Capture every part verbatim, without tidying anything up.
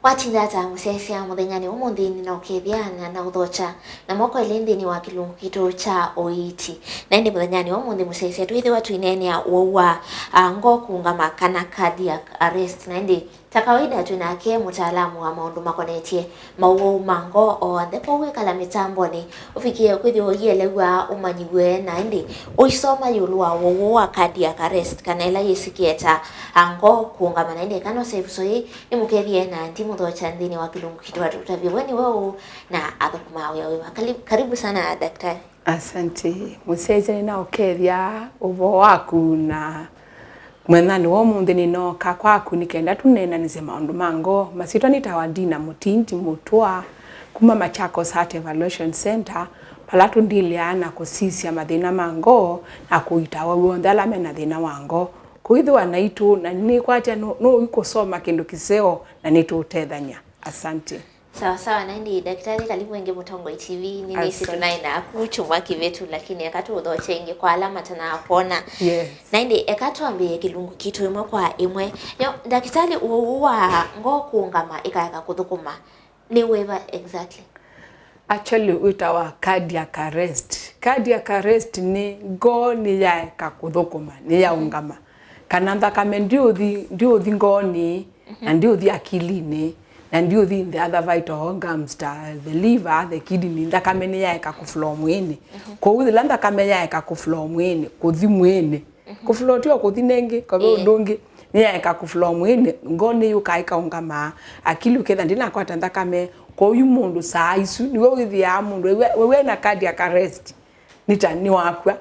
Watinda ata mũsyaĩĩsya mũthenyanĩ wa ũmũnthĩ? Nĩnaũkethya na naũthokya na moko elĩ nthĩnĩ wa kĩlungu kitũ kya ũiiti. Na ĩndĩ mũthenyanĩ wa ũmũnthĩ mũsyaĩĩsya, twĩthĩwa tũineenea ũwau wa, ah, ngoo kũũngama kana cardiac arrest. Na ĩndĩ ta kawaida twĩ nake mũtaalamu wa maũndũ makonetye maũwau ma ngoo onthe. Kwoou wĩkala mĩtambonĩ ũvikĩe kwĩthĩwa ũielew'a ũmanyiw'e na ĩndĩ ũisoma ĩũlũ wa ũwau wa cardiac arrest kana ĩla yĩsĩkĩe ta, ah, ngoo kũũngama. Na ĩndĩ eka no save soĩ nĩmũkethye na ndimũthokya nthĩnĩ wa kĩlungu kitũ atũtavye we nĩ weũ na athũkũmaa wĩa wĩva. Kali-, karibu sana daktari. Asante. Mũsyaĩĩsya, nĩnaũkethya ũvoo waku na mũthenyanĩ wa ũmũnthĩ nĩnooka kwaku nĩ kenda tũneenanĩsye maũndũ ma ngoo. Masyĩtwa nĩtawa Dina Mũtindi Mũtũa kuma Machakos Heart Evaluation Center, vala tũndilĩaa na kũsisya mathĩna ma ngoo na kũiita awau onthe ala mena thĩna wa ngoo. Kũithĩwa naitũ na nĩkwatya nũ-, nũĩ kũsoma kĩndũ kĩseo na nĩtũũtethany'a. Asante. Sawa sawa, na ĩndĩ daktari, karibu ĩngĩ Mũtongoi T V. Nĩnĩsĩ Asante. Tũnaĩ naku kyumwa kĩvĩtu, lakini eka tũũthokye ĩngĩ kwa ala matanakwona. Yes. Na ĩndĩ eka twambĩĩe kĩlungu kitũ ĩmwe kwa ĩmwe. Yo, ndakitali, ũwau wa ngoo kũũngama ĩkaeka kũthũkũma nĩ wĩva exactly? Actually, wĩtawa cardiac arrest. Cardiac arrest nĩ ngoo nĩyaeka kũthũkũma, nĩyaũngama. Kana nthakame ndiũthi, ndiũthi ngoonĩ, na ndiũthi akilinĩ, na ndiũthi in the other vital organs ta the liver, the kidney, nthakame nĩyaeka kũflow mwĩĩnĩ. Kwoou yĩla nthakame yaeka kũflow mwĩĩnĩ, kũthi mwĩĩnĩ, kũflow ti o kũthi nengĩ, kave Ĩĩ. Ũndũ ũngĩ, nĩyaeka kũflow mwĩĩnĩ, ngoo nĩyũkaa ĩkaũngama, akili ũketha ndĩnakwata nthakame. Kwoou yu mũndũ saa isu, nĩwe wĩthĩaa mũndũ, we, we, we na cardiac arrest, nĩ ta nĩwakw'a.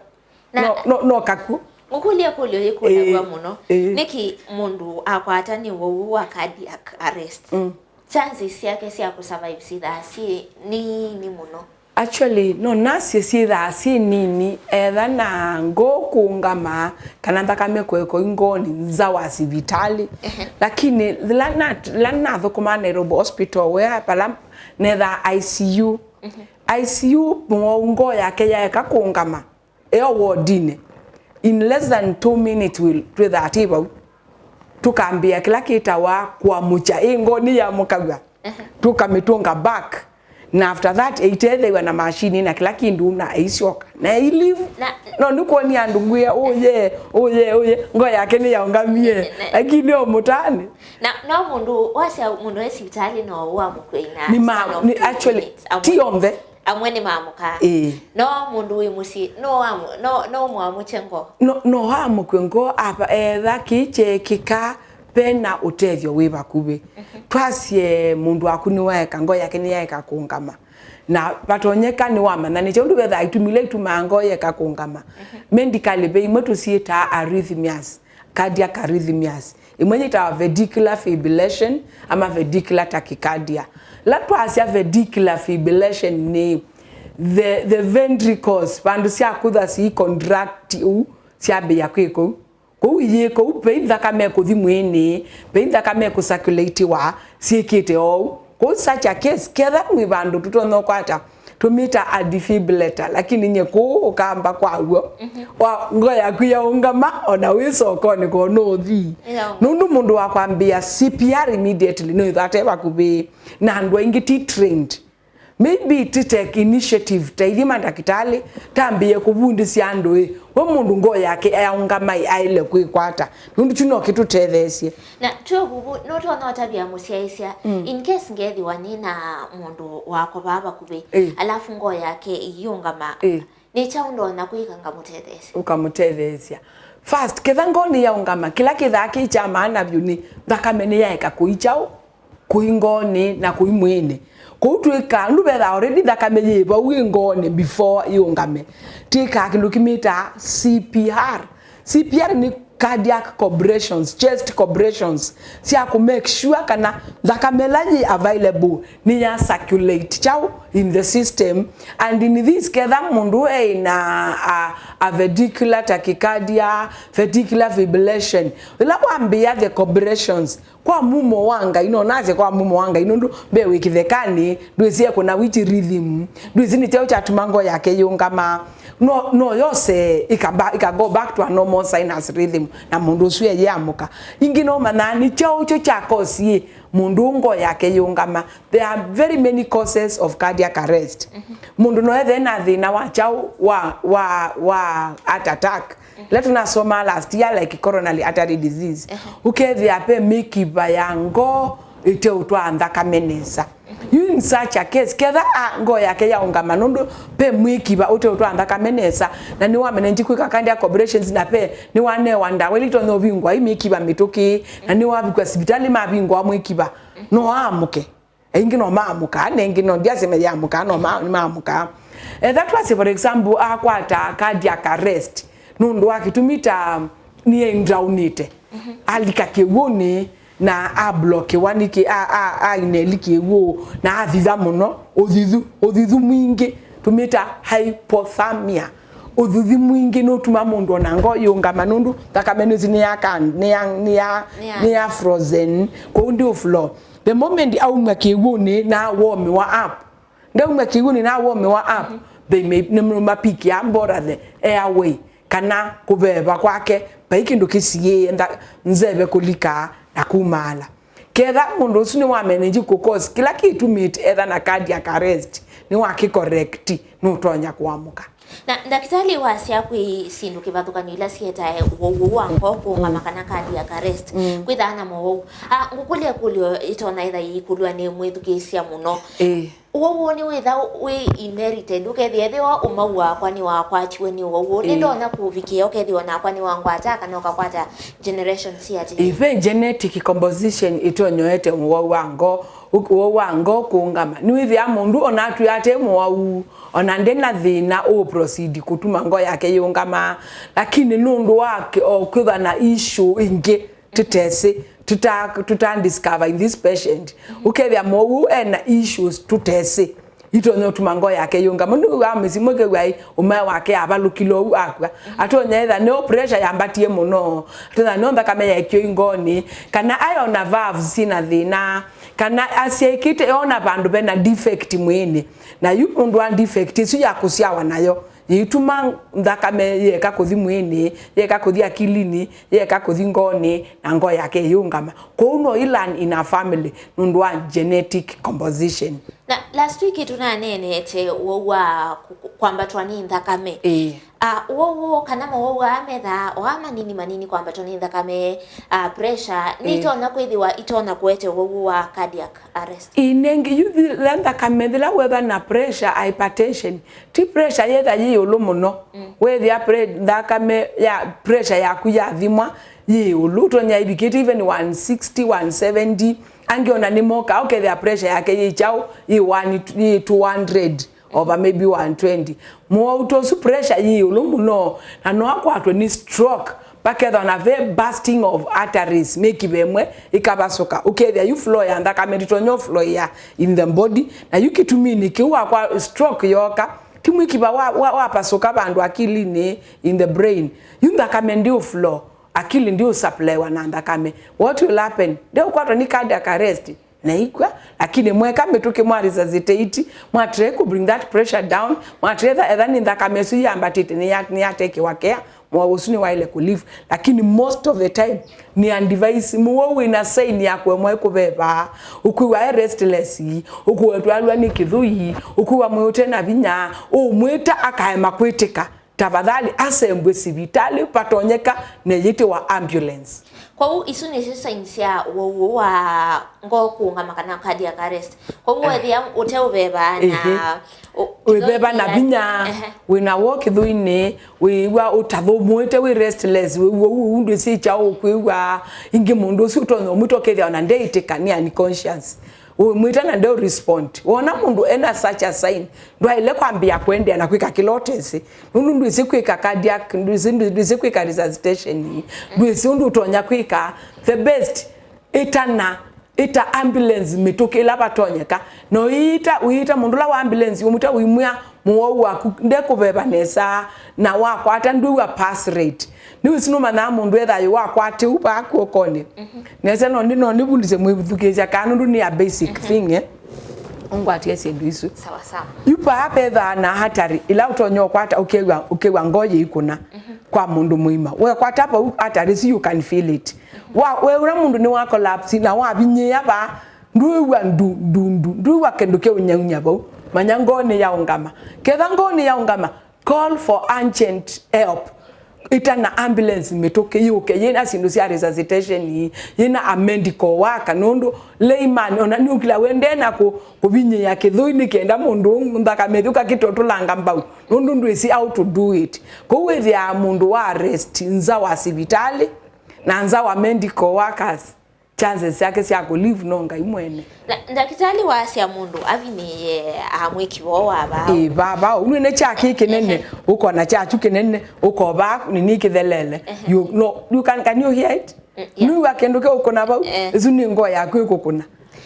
Na no, no, no kakw'ũ. Ngũkũlye ĩkũlyo yĩkũlaw'a Ĩĩ, mũno. Ĩĩ. Nĩkĩ mũndũ akwata nĩ ũwau wa cardiac arrest? Mm. Chances syake sya kũsurvive syĩthaa syĩ nini mũno. Actually, no nasye syĩthaa syĩ nini, etha na ngoo kũũngama kana nthakame kũeka ĩu ngoonĩ nza wa sivitalĩ. Ehe. Lakini yĩla na-, yĩla nathũkũmaa Nairobi Hospital, wea pala nethaa I C U. Mhm. I C U, ngoo yake yaeka kũũngama e o wodinĩ, in less than two minutes will, twĩthaa twĩ vau. Tũkambĩĩa kĩla kĩtawa kũamũkya, ĩ ngoo nĩyamũkaw'a. Ehe. Tũkamĩtũnga back. Na after that, ĩitethew'a na machine na kĩla kĩndũ na ĩisyoka. Na ĩi live. Na no nĩkwoni andũ ngwĩa, "Ũye, ũye, ũye, ngoo yake nĩyaũngamie." Ne, ne. Lakini o mũtaanĩ. Na no mũndũ wasya mũndũ e sivitalĩ no ũamũkw'e in a Nĩ ma-, span of nĩ two actually, minutes, amwe ti onthe. Amwe nĩmamũkaa. Ĩĩ. No mũndũ wĩ mũsyĩ, no amũ-, no, no mũamũkye ngoo. No, no amũkw'e ngoo ava etha kĩĩ kyeekĩka ve na ũtethyo wĩ vakuvĩ. Mhm. Twasye mũndũ waku nĩwaeka, ngoo yake nĩyaeka kũũngama. Na vatonyeka nĩwamanya nĩ kyaũ, ndũvethaa itumi ila itumaa ngoo yeka kũũngama. Mhm. Medically, ve imwe tũsyĩtaa arrhythmias, cardiac arrhythmias. Ĩmwe yĩtawa ventricular fibrillation ama ventricular tachycardia. La twasya ventricular fibrillation nĩ the, the ventricles, vandũ sya kũtha si contract ũu, syambĩĩa kwĩka ũu. Kũu iyĩ kũu, vei nthakame kũthi mwĩĩnĩ, vei nthakame kũcirculate-wa, syĩkĩte oou. Kũu such a case, ketha mwĩ vandũ tũtonya ũkwata, tũmĩta a defibrillator, lakini nye kũu ũkamba kwa w'o. Mhm. Wa ngoo yaku yaũngama, ona wĩ sokonĩ ko nũthi. Yaũngama. Nũndũ mũndũ wa kwambĩĩa C P R immediately, nĩwĩthwa ate vakuvĩ, na andũ aingĩ ti trained. Maybe ti take initiative, ta ithyĩ mandakĩtalĩ, tambĩĩe kũvundĩsya andũ ĩ, we mũndũ ngoo yake yaũngama ĩ, aĩle kwĩkwata. Nũndũ kyu no kĩtũtetheesye. Na twĩ vuvu, nũtonya ũtavya mũsyaĩĩsya, mm, in case ngethĩwa nĩ na mũndũ wakwa vaa vakuvĩ, ĩ, alafu ngoo yake ĩiũngama, ĩ, nĩ kyaũ ndonya kwĩka ngamũtetheesya? Ũkamũtetheesya. First, ketha ngoo nĩyaũngama, kĩla kĩthaa kĩ kya maana vyũ nĩ nthakame nĩyaeka kũi kyaũ? Kũi ngoonĩ na kũi mwĩĩnĩ. Kũu twĩkaa, ndũvethaa already nthakame yĩ vau ĩ ngoonĩ before yĩũngame. Twĩkaa kĩndũ kĩmĩtaa C P R. C P R nĩ cardiac compressions, chest compressions, sya kũ make sure kana nthakame ĩla yĩ available nĩ ya circulate kyaũ in the system. And in this, ketha mũndũ e na a, a ventricular tachycardia, ventricular fibrillation, ĩla wambĩĩa the compressions, kwa mumo wa Ngai, no nasye kwa mumo wa Ngai, nũndũ mbee wĩ kĩthekanĩ, ndwĩsĩ ekũna which rhythm, ndwĩsĩ nĩ kyaũ kyatuma ngoo yake yĩũngama. No, no yose ĩkaba, ĩka go back to a normal sinus rhythm, na mũndũ ũsu eyĩamũka. Ĩngĩ no manyaa nĩ kyaũ kyo kya cause yĩ, Mũndũ ngoo yake yĩũngama. There are very many causes of cardiac arrest. Mũndũ no ethĩwe na thĩna wa kyaũ wa, wa, wa heart attack. Ĩla tũnasoma last year, like coronary artery disease. Ũkethĩa ve mĩkiva ya ngoo ĩteũtwaa nthakame nesa. You in such a case, ketha a ngoo yake yaũngama nũndũ ve mwĩkiva ũteũtwaa nthakame nesa, na nĩwamenenji kwĩka cardiac operations, na ve nĩwanewa ndawa ila itonya ũvingũa ĩ mĩkiva mĩtũkĩ, na nĩwavikwa sivitalĩ mavingũa mwĩkiva, no aamũke. Aingĩ no maamũkaa, na ĩngĩ no ndiaseme yaamũkaa, no ma-, nĩmaamũkaa. Etha twasye, for example, akwata cardiac arrest nũndũ wa kĩtumi ta nĩendaũnĩte, alika kĩw'ũnĩ, na ablokiwa nĩ kĩ-, a, a, a ineli kĩw'ũ, na athitha mũno, ũthithu, ũthithu mwingĩ, tũmĩta hypothermia. Ũthithu mwingĩ nũtuma mũndũ ona ngoo yĩũngama nũndũ thakame nĩsi nĩya kan-, nĩya, nĩya, nĩya frozen, kwoou ndĩ flow. The moment aumwa kĩw'ũnĩ na womĩwa up, ndaumwa kĩw'ũnĩ na womĩwa up, they may, nĩmapikia mbora the airway, kana kũveva kwake, vai kĩndũ kĩsiĩĩe ntha-, nzeve kũlika na kumaala. Ketha mũndũ ũsu nĩwamenenji kũ cause kĩla kĩtumĩte etha na cardiac arrest, nĩwakĩcorrect, nũtonya kũamũka. Na ndakĩtalĩ wasya kwĩ syĩndũ kĩvathũkany'o ila sietae ũwau ũũ wa ngoo kũũngama kana cardiac arrest, kwĩthaa na mowau. Ah, ngũkũlya ĩkũlyo ĩtonya ĩtha yĩikũlw'a nĩ mwĩthukĩĩsya mũno. Ĩĩ. Ũwau ũũ nĩwĩtha wĩ inherited, ũkethĩa ethĩwa ũmau wakwa nĩwakwatiwe nĩ ũwau ũũ, nĩndonya kũvikĩa ũkethĩa onakwa nĩwangwata kana ũkakwata generation sya atĩĩ. Ĩĩ, ve genetic composition ĩtonyoete ũwau wa ngoo, ũwau wa ngoo kũũngama. Nĩwĩthĩa mũndũ ona atw'ĩe ate mũwau, ona nde na thĩna ũũ proceed kũtuma ngoo yake yĩũngama, lakini nũndũ wa kĩ-, o kwĩthwa na issue ĩngĩ tũtesĩ, tũta, tũta discover in this patient. Ũkethĩa mũwau ena issues tũtesĩ, itonya ũtuma ngoo yake yĩũngama. Nĩwĩw'aa mĩsimũ, ũkew'a ĩ, ũmae wake avalũkile ũu akw'a. Atonya etha nĩo pressure yambatie mũno, atonya nĩo nthakame yaekiwe ngoonĩ, kana ayona valves syĩna thĩna, kana asyaĩkĩte ona vandũ vena defect mwĩĩnĩ. Na yu ũndũ wa defect ĩsu ya kũsyawa nayo, yĩituma nthakame yĩeka kũthi mwĩĩnĩ, yĩeka kũthi akilinĩ, yĩeka kũthi ngoonĩ, na ngoo yake ĩyĩũngama. Kwoou no i learn in a family nũndũ wa genetic composition. Na last week tũnaneenete ũwau wa ku-, ku-, kwambatwa nĩ nthakame. Ĩĩ. Ah, ũwau ũũ kana mowau aa methaa o aa manini manini kwambatwa nĩ nthakame, ah, pressure, nĩitonya kwĩthĩwa itonya kũete ũwau ũũ wa cardiac arrest? Ĩĩ, nengĩ yu yĩla nthakame, yĩla wetha na pressure, hypertension, ti pressure yetha yĩ ĩũlũ mũno. Wethĩa pre-, nthakame ya pressure yaku yathimwa yĩ ĩũlũ, ũtonya ĩvikĩte even one sixty, one seventy, angĩ ona nĩmokaa ũkethĩa pressure yake yĩ kyaũ, yĩ one, yĩ two hundred over maybe one twenty. Mũwau ta ũsu pressure yĩ ĩũlũ mũno, na no akwatwe nĩ stroke, pakethwa na ve bursting of arteries, mĩkiva ĩmwe ĩkavasũka, ũkethĩa yu flow ya nthakame ndĩtonya flow ya in the body, na yu kĩtuminĩ kĩu wakwa stroke yoka, ti mwĩkiva wa, wa, wapasũka vandũ akilinĩ, in the brain, yu nthakame ndĩ flow, akili ndĩ supplywa na nthakame. What will happen? Ndeũkwatwa nĩ cardiac arrest na ikw'a, lakini mweka mĩtũkĩ, mwa resuscitate, mwa try ku bring that pressure down, mwa try etha, etha nĩ nthakame ĩsu yambatĩte nĩya, nĩyatekewa care, mũwau ũsu nĩwaĩle kũ live. Lakini most of the time nĩ a device, mũwau wĩna sign ya kũemwa ĩ kũveva, ũkwĩw'a e restless, ũkwĩw'a twalwa nĩ kĩthũi, ũkwĩw'a mwĩĩ ũte na vinya, ũmwĩta akaema kwĩtĩka. Tafadhali asembwe sivitalĩ vatonyeka na ĩyĩtĩwa ambulance. Kwoou isu nĩsyo signs sya ũwau ũũ wa ngoo kũũngama kana cardiac arrest. Kwoou wethĩa ũteũveva na ũ-, wĩveva na vinya, wĩna woo kĩthũinĩ, wĩĩw'a ũtathũmũĩte, wĩ restless, wĩw'a ũu ndwĩsĩ kyaũ ũkwĩw'a. Ingĩ mũndũ ũsu ũtonya ũmwĩta ũkethĩa ona ndeĩtĩka, nĩ unconscious. Ũmwĩta na ndeũ respond. Wona mũndũ ena such a sign, ndwaĩle kwambĩĩa kũendeea na kwĩka kĩla ũtesĩ. Nũndũ ndwĩsĩ kwĩka cardiac, ndwĩsĩ, ndwĩsĩ kwĩka resuscitation, ndwĩsĩ ũndũ ũtonya kwĩka. The best, ĩtana, ĩta ambulance mĩtũkĩ ĩla vatonyeka. Na ũiita, ũiita mũndũ ũla wa ambulance, ũmwĩta ũimwĩa mũwau waku ndekũveva nesa, na wakwata ndwĩw'a pulse rate. Nĩwĩsĩ nũmanyaa mũndũ etha yu wakwatĩu vaa kw'okonĩ. Nesa no nĩ, no nĩvundĩsye mwĩthukĩĩsya kana nũndũ nĩ a basic thing, eh. Ũngwatie syĩndũ isu. Sawa sawa. Yu vaa vethaa na hatari ĩla ũtonya ũkwata ũkew'a, ũkew'a ngoo yĩikũna kwa mũndũ mũima. Wekwata vau hatari isu, you can feel it. Wa, weew'a mũndũ nĩ wa collapse na wavinyĩĩa vaa, ndwĩw'a ndu, ndu, ndu, ndwĩw'a kĩndũ kĩũnyaunya vau. Manya ngoo nĩ yaũngama. Ketha ngoo nĩ yaũngama, call for urgent help. Ĩta na ambulance mĩtũkĩ yũke, yĩna syĩndũ sya resuscitation, yĩna a medical worker, nũndũ layman, ona nuclear, wendee na kũ-, kũvinyĩĩa kĩthũi nĩ kenda mũndũ ũũ nthakame ĩthũka kĩtotũlanga mbau, nũndũ ndwĩsĩ how to do it. Kwoou wĩthĩaa mũndũ wa arrest nza wa sivitalĩ, na nza wa medical workers, chances syake sya kũlive no Ngai mwene. Na ndakĩtalĩ waasya mũndũ avinĩĩe, a, mwĩki woo wa vaa. Ĩ, vaa, vaa, ũu nĩ kya kĩ kĩnene, ehe, ũkona kyaku kĩnene, ũkovaa nini kĩthelele. Ehe. You, no, you can, can you hear it? Mm, yeah. Nũĩw'a kĩndũ kĩũkũna vau? Eh. Ĩsu nĩ ngoo yaku ĩkũkũna.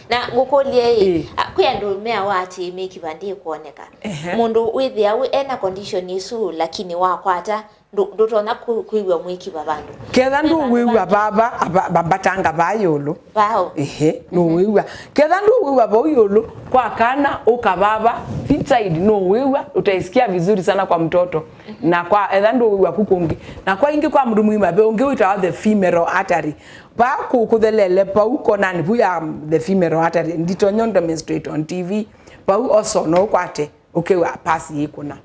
Na ngũkũlye ĩ, ĩ, a, kwĩ andũ meawa atĩ mĩkiva ndĩkwoneka. Ehe. Mũndũ wĩthĩawa ena condition ĩsu, lakini wakwata ndũ-, ndũtonya kwĩ-, kwĩw'a mwĩkiva vandũ. Ketha ndũwĩw'a vava, ava-, vambatanga vaa ĩũlũ. Vao. Ehe, nũwĩw'a. Ketha ndũwĩw'a vau ĩũlũ, kwa kana ũka vava, feet side, nũwĩw'a, utaisikia vizuri sana kwa mtoto. Na kwa, etha ndũwĩw'a ku kũngĩ. Na kwa ingĩ kwa mũndũ mũima, ve ũngĩ wĩtawa the femoral artery. Vaa kũ-, kũthelele vau konani vu ya the femoral artery. Nditonya demonstrate on T V. Vau also no ũkwate, ũkĩw'a pasi yĩkũna.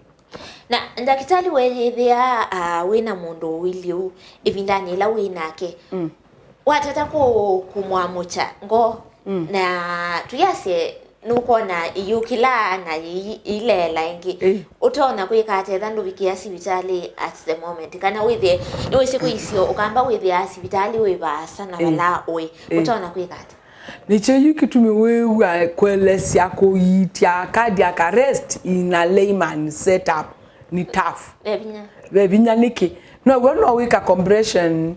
Na ndakĩtalĩ weeyĩthĩa, ah, wĩ na mũndũ ũilyĩ ũu ĩvindanĩ ĩla wĩ nake, mm, watata kũ-, kũmwamũkya ngoo, mm, na tũyasye nũkwona iyũkĩla na i-, ileela ĩngĩ, ĩ, ũtonya kwĩka ata etha ndũvikĩa sivitalĩ at the moment? Kana wĩthĩe nĩwĩsĩ kwĩ isio ũkamba wĩthĩaa sivitalĩ wĩ vaasa na, ĩ, vala ũĩ, ĩ, ũtonya kwĩka ata? Nĩkyo yu kĩtumi wĩw'a kũelesya kũiitya cardiac arrest in a layman setup nĩ tough. Ve vinya. Ve vinya nĩkĩ? Now'o no wĩka compression,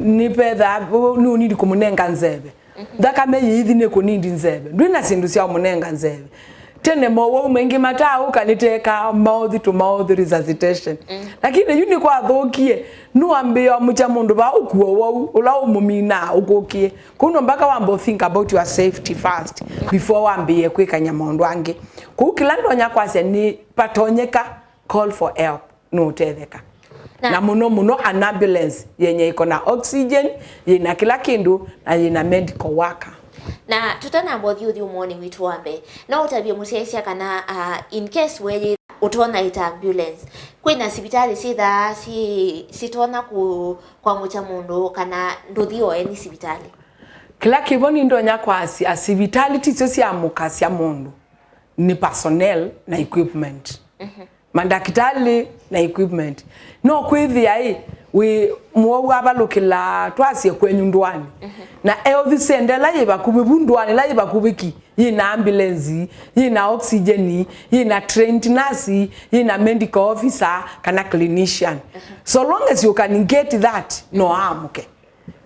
nĩ vetha, nũnindi kũmũnenga nzeve. Mhm. Nthakame yĩithi nĩ kũnindi nzeve. Ndwĩ na syĩndũ sya ũmũnenga nzeve. Tene mowau maingĩ mataaũka nĩteekaa mouth to mouth resuscitation. Mm. Lakini yu nĩkwathũkie, nũambĩĩa ũmũkya mũndũ vaa ũkua ũwau, ũla ũmũminaa ũkũkĩe. Kwoou no mpaka wambe think about your safety first before wambĩĩe kwĩkany'a maũndũ angĩ. Kwoou kĩla ndonya kwasya nĩ vatonyeka, call for help, nũũtetheka. Na, na mũno mũno an ambulance yenye ĩko na oxygen, yĩna kĩla kĩndũ, na yĩna medical worker. Na tũtanamba ũthi ũthyũmũonĩ witũ wa mbee, no ũtavye mũsyaĩĩsya kana, ah, in case weyĩ ũtonya ĩta ambulance, kwĩna sivitalĩ syĩthaa si-, sitonya kũ-, kwamũkya mũndũ kana ndũthi o eni sivitalĩ? Kĩla kĩvo nĩndonya kwasya, sivitalĩ tisyo syamũkasya mũndũ, nĩ personnel na equipment. Mhm. Mandakĩtalĩ na equipment. No kwĩthĩa ĩ, wĩ mũwau avalũkĩla twasye kwenyu ndũanĩ. Mhm. Na health center ĩla yĩ vakuvĩ vu ndũanĩ, ĩla yĩ vakuvĩ ki, yĩna ambulance, yĩna oxygen, yĩna trained nurse, yĩna medical officer kana clinician. Mhm. So long as you can get that, no amũke.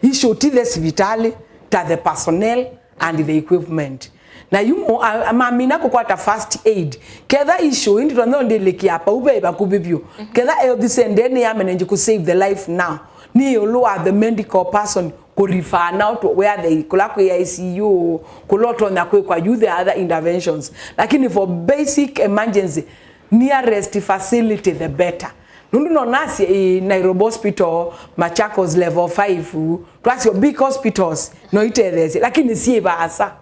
Issue ti the sivitalĩ, ta the personnel and the equipment. Na yu mo-, a-, a-, mamina kũkwata first aid. Ketha issue indi tonya ndĩlĩkĩa pau ve vakuvĩ vyũ. Mhm. Ketha health center nĩ ya manage kũ save the life now. Nĩ ĩũlũ wa the medical person kũ refer now to where they, kũla kwĩ I C U, kũla ũtonya kwĩkwa yu the other interventions. Lakini for basic emergency, nearest facility the better. Nũndũ no nasye, ĩ, Nairobi Hospital, Machakos Level five, twasyo big hospitals, no itetheesye, lakini syĩ vaasa.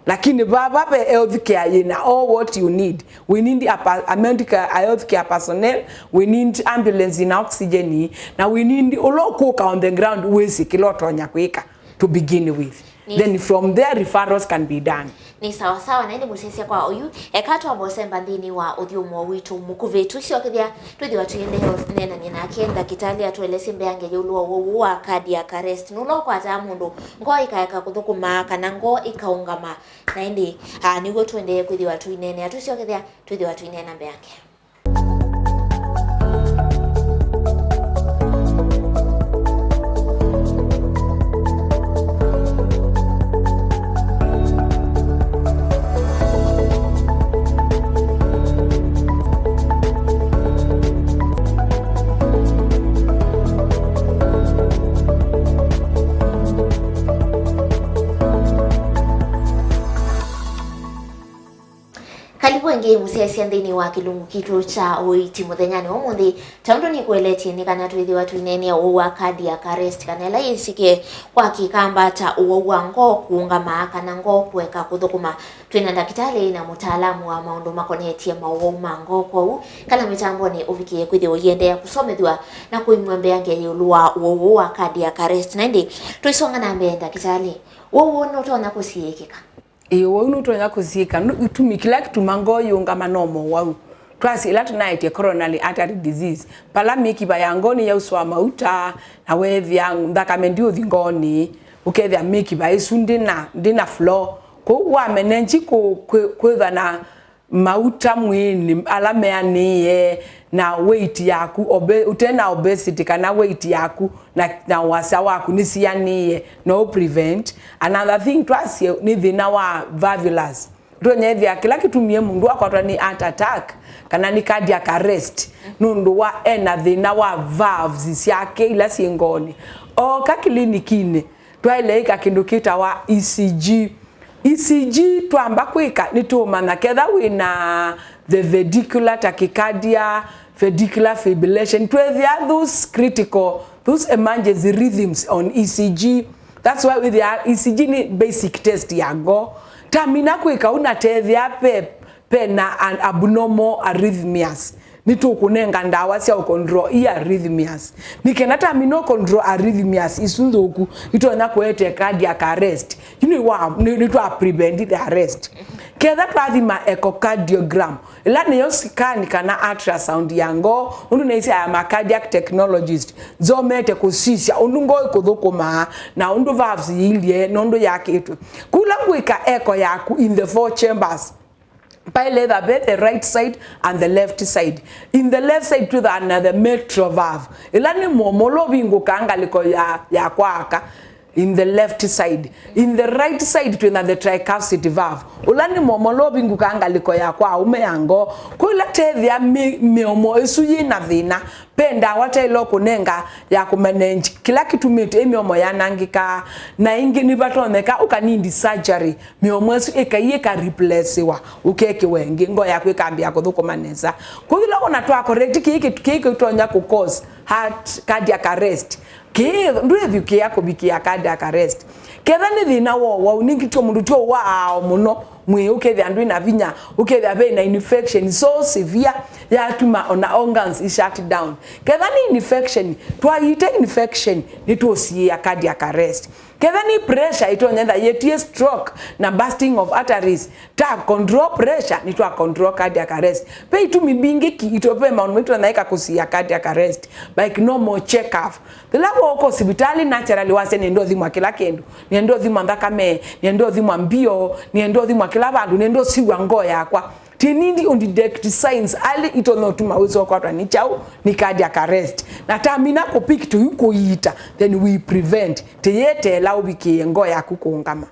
Lakini vava ve health care yĩna all what you need. We need a pa-, a medical, a health care personnel, we need ambulance na oxygen, na we need ũla ũkũka on the ground wĩsĩ kĩla ũtonya kwĩka to begin with. Nĩ- Then from there referrals can be done. Nĩ sawa sawa, na ĩndĩ mũsyaĩĩsya kwa oyu, eka twambe ũsemba nthĩnĩ wa ũthyũmũo witũ mũkuvĩ. Tũisyokethya, twĩthĩwa tũiendeea ũneenany'a nake ndakĩtalĩ atũelesye mbeange ĩũlũ wa ũwau wa cardiac arrest, nũla ũkwataa mũndũ ngoo ĩkaeka kũthũkũma kana ngoo ĩkaũngama. Na ĩndĩ, ah, nĩw'o tũendee kwĩthĩwa tũineenea. Tũisyokethya, twĩthĩwa tũineena mbeange. Kalivu ĩngĩ mũsyaĩĩsya nthĩnĩ wa kĩlungu kitũ kya ũiiti mũthenyanĩ wa ũmũnthĩ. Ta ũndũ nĩkũeletie, nĩ kana twĩthĩwa tũineenea ũwau wa cardiac arrest, kana ĩla yĩsĩkĩe kwa Kĩkamba ta ũwau wa ngoo kũũngama kana ngoo kũeka kũthũkũma. Twĩ na ndakĩtalĩ na mũtaalamu wa maũndũ makonetye maũwau ma ngoo, kwoou kana mĩtambonĩ ũvikĩe kwĩthĩwa ũiendeea kũsomethw'a na kũimw'a mbeange ĩũlũ wa ũwau ũũ wa cardiac arrest. Na ĩndĩ tũisonga na mbee, ndakĩtalĩ, ũwau ũũ nũtonya kũsiĩĩkĩka? Ĩĩ, ũwau nũtonya kũsiĩĩka. Nũ-, kĩtumi kĩla kĩtuma ngoo yũngama no mowau. Twasye ĩla tũnaetie coronary artery disease, pala mĩkiva ya ngoo nĩyausũa mauta, na weethĩa nthakame ndiũthi ngoonĩ, ũkethĩa mĩkiva ĩsu ndĩna, ndĩna flow. Kwoou wamenenji kũ-, kwĩ-, kwĩthwa na mauta mwĩĩnĩ ala meanĩĩe na weight yaku, obe-, ũte na obesity kana weight yaku na, na wasya waku nĩsianĩĩe, no prevent. Another thing twasye nĩ thĩna wa valvulus. Tũnyethĩa kĩla kĩtumie mũndũ akwatwa nĩ heart attack kana nĩ cardiac arrest, nũndũ wa ena thĩna wa valves syake ila syĩ ngoonĩ. Ooka kĩlinikinĩ, twaĩle ĩka kĩndũ kĩtawa E C G. E C G twamba kwĩka, nĩtũũmanya ketha wĩna the ventricular tachycardia, ventricular fibrillation. Twĩthĩa those critical, those emergency rhythms on E C G. That's why wĩthĩa E C G nĩ basic test ya ngoo. Tamina kwĩka ũu na tethĩa pe, pe na an abnormal arrhythmias. Nĩtũkũnenga ndawa sya ũcontrol i arrhythmias. Nĩ kenda tamina ũcontrol arrhythmias isu nthũku, itonya kũete cardiac arrest. Yu nĩ wa, nĩ, nĩtwa prevent the arrest. Ketha twathima echocardiogram, ĩla nĩyo scan kana ultrasound ya ngoo, ũndũ naisya ya ma cardiac technologist, nzomete kũsisya ũndũ ngoo ĩkũthũkũmaa, na ũndũ valves yĩilye, na ũndũ yakĩtwe. Kũla ngwĩka echo yaku in the four chambers, paĩle ĩtha ve the right side and the left side. In the left side twĩthaa na the mitral valve, ĩla nĩ mũomo ũla ũvingũkaa ngalĩko ya, ya kwa aka. In the left side. In the right side twĩna the tricuspid valve, ũla nĩ mũomo ũla ũvingũkaa ngalĩko ya kwa aũme ya ngoo. Kwa ĩla tethĩa mĩ-, mĩomo ĩsu yĩna thĩna, ve ndawa taĩle kũnenga ya kũmanage kĩla kĩtumĩte ĩ mĩomo yanangĩkaa. Na ĩngĩ nĩvatonyeka ũkanindi surgery, mĩomo ĩsu ĩkai ĩkareplacewa, ũkekĩwa ĩngĩ, ngoo yaku ĩkambĩĩa kũthũkũma nesa. Kwa ĩla wona twa correct kĩĩ kĩ-, kĩĩ kĩtonya kũ cause heart, cardiac arrest, kĩĩ ndwĩthyũkĩa kũvikĩa cardiac arrest. Ketha nĩ thĩna wa ũwau, nĩngĩ tyo mũndũ tyo ũwaa mũno mwĩĩ, ũkethĩa ndwĩ na vinya, ũkethĩa ve na infection so severe yatuma ona organs i shut down. Ketha nĩ infection, twaita infection nĩtũsiĩĩa cardiac arrest. Ketha nĩ pressure, ĩtonya ĩtha yĩtie stroke na bursting of arteries. Ta control pressure, nĩtwa control cardiac arrest. Ve itumi mbingĩ ki ito, ve maũndũ maitũ naĩka kũsiĩĩa cardiac arrest, like normal check-up. Yĩla wooka sivitalĩ, naturally wasya nĩenda ũthimwa kĩla kĩndũ, nĩenda ũthimwa nthakame, nĩenda ũthimwa mbio, nĩenda ũthimwa kĩla vandũ, nĩenda ũsiw'a ngoo yakwa. Tinindi ũdetect signs early itonya ũtuma wĩsa ũkwatwa nĩ kyaũ, nĩ cardiac arrest. Na tamina kũpick tũyu kũiita, then we prevent. Tĩyeteela ũvikĩe ngoo yaku kũũngama.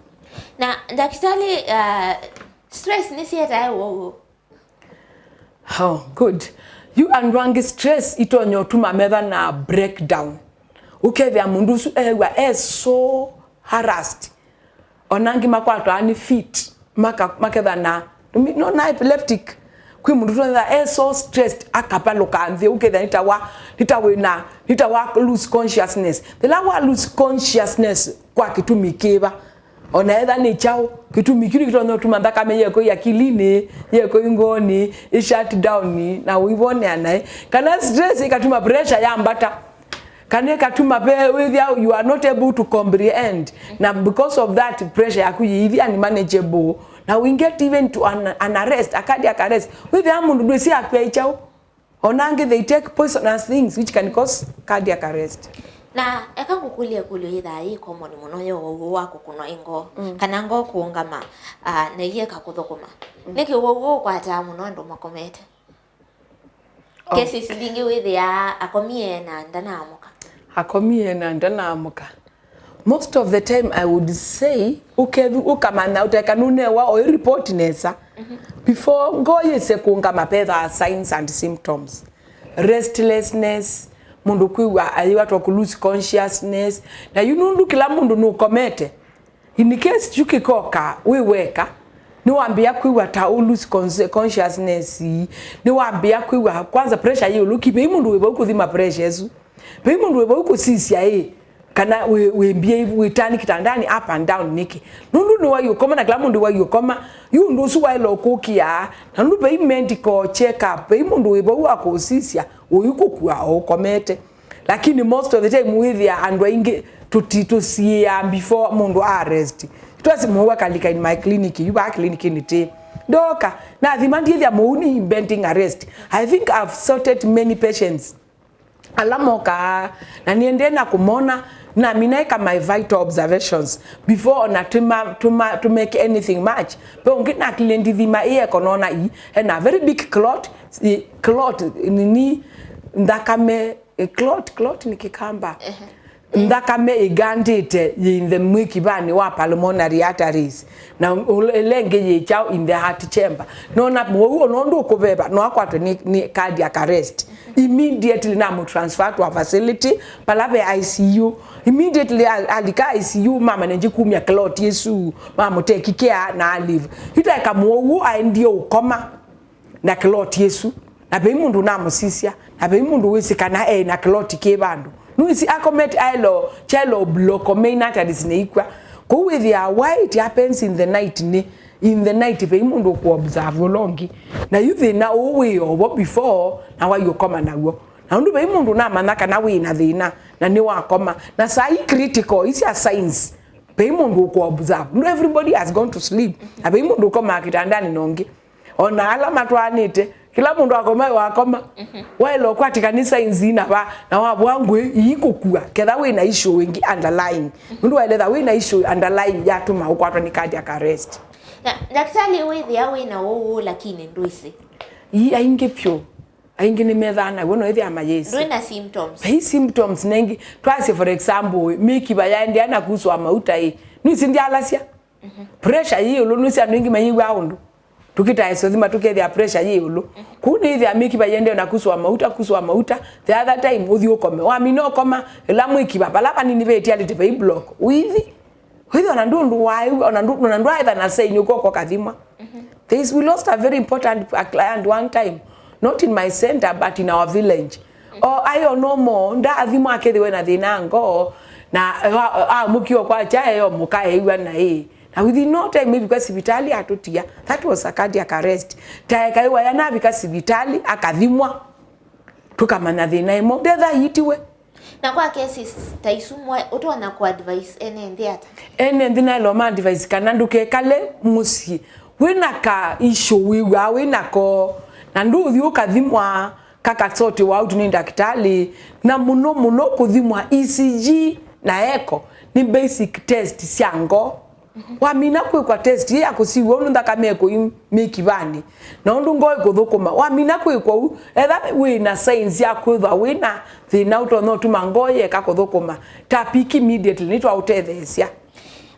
Na ndakĩtalĩ, uh, stress nĩsyĩetae ũwau? Oh, good. Yu andũ angĩ stress itonya ũtuma metha na breakdown. Ũkethĩa mũndũ ũsu ew'a e so harassed. Ona angĩ makwatwa nĩ fit, maka-, maketha na, no, na epileptic. Kwĩ mũndũ ũtonya e so stressed, akapalũka nthĩ, ũkethĩa nĩtawa, nĩtawĩna, nĩtawa lose consciousness. Yĩla wa lose consciousness kwa kĩtumi kĩva, ona etha nĩ kyaũ, kĩtumi kĩu nĩkĩtonya ũtuma nthakame yekũi akilinĩ, yekũi ngoonĩ, ĩ shut down, na ũivonea naĩ. Kana stress ĩkatuma pressure yambata. Kana ĩkatuma ve wĩthĩa you are not able to comprehend. Na because of that, pressure yaku yĩithi unmanageable. Na we get even to an, an arrest, a cardiac arrest. Wĩthĩa mũndũ ndwĩsĩ akw'a ĩ kyaũ. Ona angĩ, they take poisonous things which can cause cardiac arrest. Na eka ngũkũlye ĩkũlyo yĩthaa yĩ common mũno ya ũwau wa kũkũnwa ĩ ngoo, mm, kana ngoo kũũngama, ah, na iyeka kũthũkũma. Mm. Nĩkĩ ũwau ũũ ũkwataa mũno andũ makomete? Oh. Cases mbingĩ wĩthĩaa akomie na ndanaamũka. Akomie na ndanaamũka. Most of the time I would say, ũkethu-, ũkamanya ũteka nũnewa o report nesa. Mhm. Before ngoo yĩse kũũngama, pethaa signs and symptoms. Restlessness, mũndũ kwĩw'a ayĩwatwa kũ lose consciousness. Na yu nũndũ kĩla mũndũ nũkomete. In case kyu kĩkoka wĩ weka, Nĩwambĩĩa kwĩw'a ta ũ lose cons- consciousness. Nĩwambĩĩa kwĩw'a kwanza pressure yĩ ĩũlũ ki. Vei mũndũ wĩ vau kũthima pressure ĩsu. Vei mũndũ wĩ vau kũsisya ĩ kana wĩ, wĩmbie wĩtani kitandani up and down nĩkĩ? Nũndũ nĩwai ũkoma na kĩla mũndũ wai ũkoma, yu ũndũ ũsu waĩle ũkũkĩa. Na nũndũ vei medical check up, vei mũndũ wĩ vau wa kũsisya ũyu kũkua o ũkomete. Lakini most of the time wĩthĩa andũ aingĩ tũti tũsiĩaa before mũndũ a arrest. Twasi mũu akalika in my clinic, yu vaa clinic nĩ tĩ. Ndoka nathima ndiĩthĩa mũu nĩ impending arrest. I think I've sorted many patients ala mokaa na nĩendee na kũmona, na minaeka my vital observations before ona tuma, tuma, to make anything much. Pe ũngĩ nakile ndithima ĩeko nona ii ena very big clot, i- clot nini, nthakame, eh, clot, clot nĩ kĩkamba. Nthakame ĩgandĩte yĩ in the mwĩkivanĩ wa pulmonary arteries, na ũ- ĩla ĩngĩ yĩ kyaũ in the heart chamber. Nona mũwau ona ũndũ ũkũveva no akwatwe nĩ, nĩ cardiac arrest. Immediately namũ transfer to a facility pala ve I C U. Immediately a- alika I C U mamanya nĩngĩ kumya clot ĩsu, mamũteki care na alive. Yu taeka mũwau aendie ũkoma na clot ĩsu, na vei mũndũ ũnamũsisya, na vei mũndũ wĩsĩ kana e na clot kĩ vandũ. Nũĩsĩ akomete aelo chelo block main arteries nĩikw'a. Kwoou wĩthĩaa why it happens in the night nĩ in the night vei mũndũ ũkũ observe ũla ũngĩ. Na yu thĩna ũũ wĩ ovo before na wai ũkoma naw'o. Na ũndũ vei mũndũ ũnamanya kana wĩ na thĩna na nĩwakoma. Na saa ii critical, isi a signs, vei mũndũ ũkũ observe. Nũndũ everybody has gone to sleep. Na vei mũndũ ũkomaa kĩtandanĩ na ũngĩ. Ona ala matwaanĩte, kĩla mũndũ akoma wakoma. Waĩle ũkwatĩka nĩ signs na va, na wavwa ngwĩ ii kũkua, ketha wĩ na issue ĩngĩ underlying. Nũndũ waĩle tha wĩ na issue underlying yatuma ũkwatwa nĩ cardiac arrest. Na ndakĩtalĩ wĩthĩa wĩ na ũũ lakini ndwĩsĩ. Ii aingĩ vyũ. Aingĩ nĩmethaa naw'o no ĩthĩa mayĩsĩ. Ndwĩ na symptoms. Vei symptoms nengĩ. Twasye for example, mĩkiva yaendea na kuswa mauta ĩ. Nĩsĩ ndyalasya. Pressure yĩ ĩũlũ, nũsĩ andũ aingĩ mayĩw'aa ũndũ tũkĩtaĩsya ũthima tũkethĩa pressure yĩ ĩũlũ. Kũu nĩĩthĩa mĩkiva yĩendee na kusũa mauta, kusũa mauta, the other time ũthi ũkome. Wamina ũkoma, ĩla mwĩkiva vala vanini ve ĩtialĩte vai block. Ũithi, ũithi ona ndũ ũndũ waĩw'a, ona ndũ, ona ndwaetha na saini ũko ũkathimwa. There is, we lost a very important, a client one time, not in my center but in our village. O aĩ o normal, ndaathimwa akethĩwe na thĩna ngoo, na amũkiwa kwa kyae o mũka eĩw'a naĩ. Na within no time ĩvika sivitalĩ atũtia. That was a cardiac arrest. Taeka ĩwaya navika sivitalĩ akathimwa, tũkamanya thĩna ĩmo ndetha aitiwe. Na kwa cases ta isu mwa- ũtonya kũ advise ene nthĩ ata? Ene nthĩ naĩloma advice kana ndũkekale mũsyĩ wĩna ka issue wĩw'aa wĩnako, na ndũthi ũkathimwa kakasotiwa out nĩ ndakĩtalĩ, na mũno mũno kũthimwa E C G na echo nĩ basic test sya ngoo. Wamina kwĩkwa test ĩ ya kũsiw'a ũndũ nthakame ĩkũi mĩkivanĩ na ũndũ ngoo ĩkũthũkũma, wamina kwĩkwa ũu, etha wĩ na signs ya kwĩthwa wĩ na thĩna ũtonya ũtuma ngoo yeka kũthũkũma, ta piki immediately nĩtwaũtetheesya.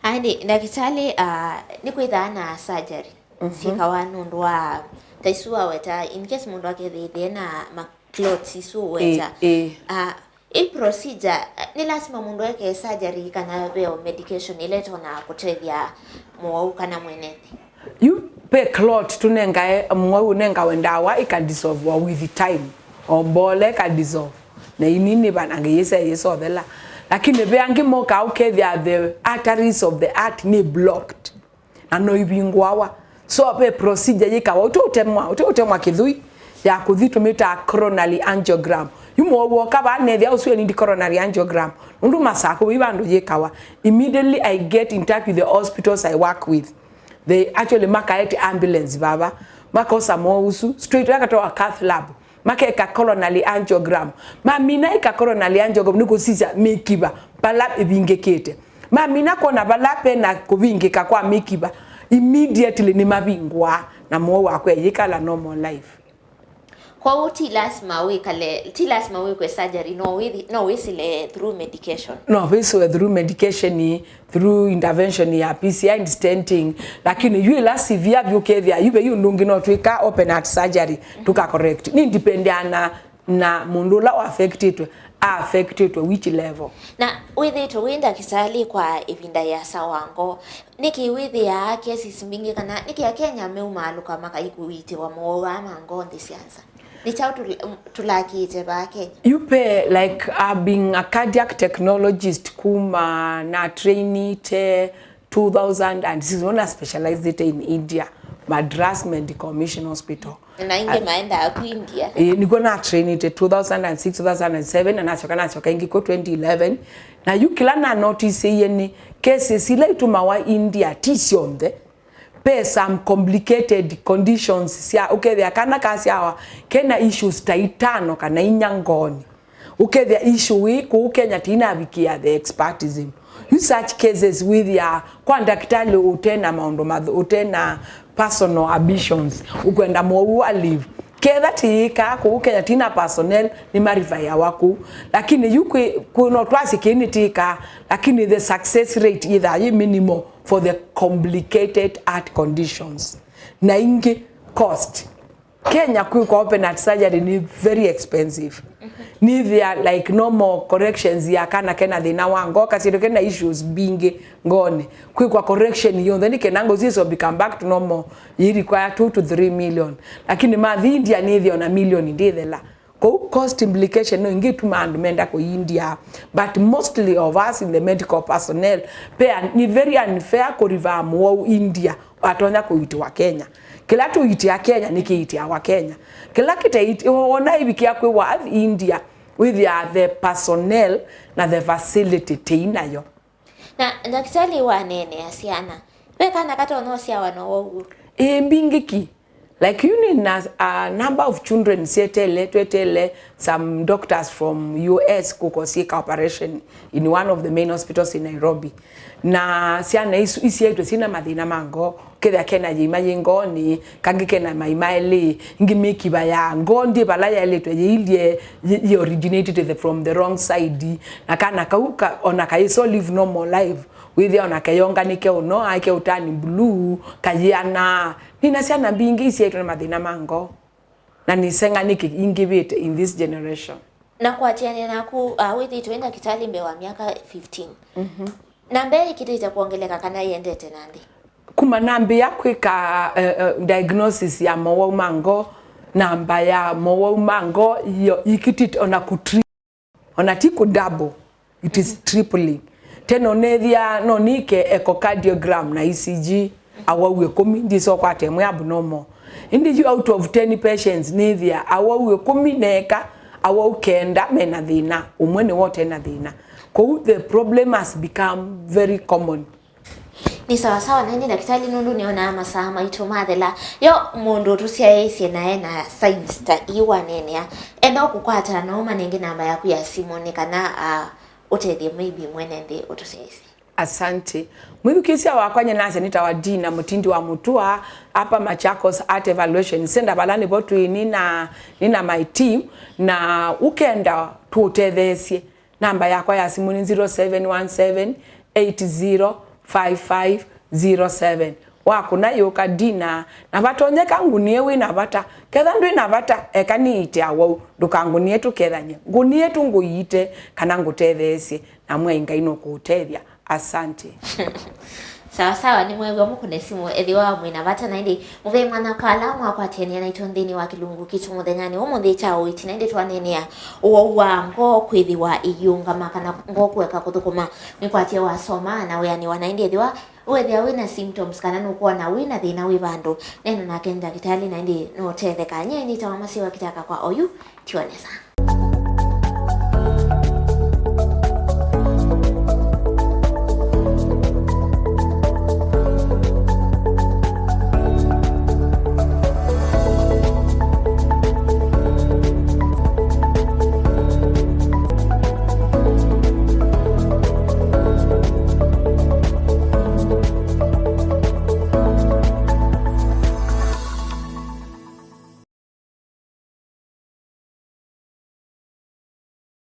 Aĩndĩ, ndakĩtalĩ, ah, nĩkwĩthaa na surgery syĩkawa nũndũ wa ta isu waweta, in case mũndũ akethĩĩthĩe na ma clots isu ũweta. Ĩ, ĩ. Ah, ĩ procedure, nĩ lasima mũndũ eke surgery kana veo medication ĩla ĩtonya kũtethya mũwau kana mwene nthĩ? Yu ve clot tũnengae, mũwau ũnengawe ndawa ĩka dissolve with time. O mbola ĩka dissolve. Na inini vanangĩ yĩsa yĩsothela. Lakini ve angĩ mokaa ũkethĩa the arteries of the heart nĩ blocked. Na no ivingũawa. So ve procedure yĩkawa ũte ũtemwa, ũte ũtemwa kĩthũi ya kũthi tũmĩtaa coronary angiogram. Yu mũwau woka vaa nethĩa ũsu eni ndi coronary angiogram. Nũndũ Masakũ vei vandũ yĩkawa. Immediately I get in touch with the hospitals I work with. They actually makaete ambulance vava. Makosa mũwau ũsu straight akatoa cath lab. Makeka coronary angiogram. Mamina ĩka coronary angiogram nĩ kũsisya mĩkiva vala ĩvingĩkĩte. Mamina kwona vala vena kũvingĩka kwa mĩkiva, immediately nĩmavingũaa na mũwau wakwa eyĩkala normal life. Kwoou ti lasima wĩkale, ti lasima wĩkwe surgery, no wĩthi- no wĩsĩle through medication. No wĩsĩwe through medication, through intervention ya P C I and stenting, lakini yu ĩla severe vyũ kethĩa yu ve yu ũndũ ũngĩ no twĩka open heart surgery tũka correct. Nĩ dependea na Na mũndũ ũla ũaffectĩtwe, a affectĩtwe which level? Na wĩthĩĩtwe wĩ ndakĩtalĩ kwa ĩvinda ĩasa wa ngoo, nĩkĩ wĩthĩaa cases mbingĩ, kana nĩkĩ Akenya meumaalũka makaikũitĩwa mowau aa ma ngoo nthĩ sya nza? Nĩ kyaũ tũl- tũlakĩte vaa Kenya? Yu ve, like, I've been a cardiac technologist kuma na trainĩte two thousand and six, nona specialized in India, Madras Medical Mission Hospital. Na ingĩ maendaa ku India. Ĩĩ, nĩkw'o na trainĩte two thousand and six, two thousand and seven, na nasyoka nasyoka ĩngĩ ku twenty eleven. Na yu kĩla na noticeie nĩ cases ila itumawa India ti syonthe. Ve some complicated conditions sya ũkethĩa kana kasyawa kena issues ta itano kana inya ngoonĩ. Ũkethĩa issue ĩĩ kũu Kenya tĩinavikĩa the expertism. Yu such cases wĩthĩaa kwa ndakĩtalĩ ũte na maũndũ math- ũte na personal ambitions, ũkwenda mowau a live. Ketha tĩyĩkaa kũu Kenya tĩna personnel, nĩmarivaiawa kũu. Lakini yu kwĩ, kwĩ no twasye kĩĩ nĩtĩkaa, lakini the success rate yĩthaa yĩ minimal for the complicated heart conditions. Na ingĩ, cost. Kenya kwĩkwa open heart surgery nĩ very expensive. Nĩthĩa, like, normal corrections ya kana kena thĩna wa ngoo, kasyĩndũ kena issues mbingĩ ngoonĩ, kwĩkwa correction yonthe nĩ kena ngozi ĩso become back to normal, yĩ require two to three million. Lakini mathi India nĩthĩa ona milioni ndĩthela. Kũu cost implication no ingĩ ĩtuma andũ menda kũi India, but mostly of us in the medical personnel, pea nĩ very unfair kũrivaa mũwau India atonya kũitĩwa Kenya. Kĩla tũitĩa Kenya nĩkĩitĩawa Kenya. Kĩla kĩtei- wona ĩvikĩa kwĩwa athi India, wĩthĩa the personnel na the facility tĩinayo. Na ndakĩtalĩ waneenea syana, ve kana katonya ũsyawa na ũwau ũũ? Ĩĩ, mbingĩ ki. Like, yu nĩna a number of children syetele, twetele some doctors from U S kũka syĩka operation in one of the main hospitals in Nairobi. Na syana isu isyaĩtwe syĩna mathĩna ma ngoo, kethĩa kena yĩima yĩ ngoonĩ, kangĩ kena maima elĩ, ingĩ mĩkiva ya ngoo ndĩ vala yaĩlĩtwe yĩilye, yĩ, yĩ originated the, from the wrong side. Na kana kau ka, ona kaĩ so live normal life, wĩthĩa ona keyonganĩke ũno, aĩ keũtani blue, kayĩanaa. Nĩna syana mbingĩ isyaĩtwe na mathĩna ma ngoo. Na nĩseng'a nĩkĩ ingĩvĩte in this generation. Na kũatĩanĩa naku, uh, wĩthĩĩtwe wĩ ndakĩtalĩ mbee wa myaka fifteen. Mhm. Namba ĩkĩlĩte kwongeleka kana ĩendete na nthĩ? Kuma nambĩĩa kwĩka, uh, uh, diagnosis ya mowau ma ngoo, namba ya mowau ma ngoo yo ikitite ona kũtri- ona ti kũ double, it is tripling. Tene ũnethĩa no nĩke echocardiogram na E C G, awau ĩkũmi, ndĩsĩ ũkwata ĩmwe abnormal. Ĩndĩ yu out of ten patients nĩthĩa awau ĩkũmi neka, awau kenda mena thĩna, ũmwe nĩwe ũte na thĩna. Kwoou the problem has become very common. Nĩ sawa sawa, na ĩndĩ ndakĩtalĩ, nũndũ nĩonaa masaa maitũ mathela, yo mũndũ ũtũsyaĩĩsye na e na signs ta ii waneenea, enda ũkũkwata no ũmanenge namba yaku ya simũ nĩ kana, ah, ũtethye maybe mwene nthĩ ũtũsyaĩĩsye. Asante. Mwĩthukĩĩsya wakwa, nyie nasya nĩtawa Dina Mũtindi wa Mũtua, hapa Machakos Heart Evaluation Center, vala nĩvo twĩ nĩ na, nĩ na my team, na ũkenda tũũtetheesye, namba yakwa ya simũ nĩ zero seven one seven eight zero five five zero seven. Wakũna yũka Dina, na vatonyeka ngũnie wĩ na vata. Ketha ndwĩ na vata, eka nĩiite awau, ndũkangũnie tũkethany'e. Ngũnie tu ngũiite kana ngũtetheesye, na Mwĩai Ngai nũkũũtethya. Asante. Sawa sawa, nĩmweew'a mũkũne simũ ethĩwa mwĩ na vata, na ĩndĩ mũvei mwana kala mwakwatĩanĩa naitũ nthĩnĩ wa kĩlungu kitũ mũthenyanĩ ũmũnthĩ kya ũiiti, na ĩndĩ twaneenea ũwau wa ngoo kwĩthĩwa ĩiũngama kana ngoo kũeka kũthũkũma. Mwĩkwatye wasoma na wĩanĩwa, na ĩndĩ ethĩwa wĩthĩa wĩ na symptoms kana nũkwona wĩ na thĩna wĩ vandũ, neena nake ndakĩtalĩ na ĩndĩ nũũtetheka. Nyie nĩtawa Masiwa Kitaka kwa oyu, twonesa.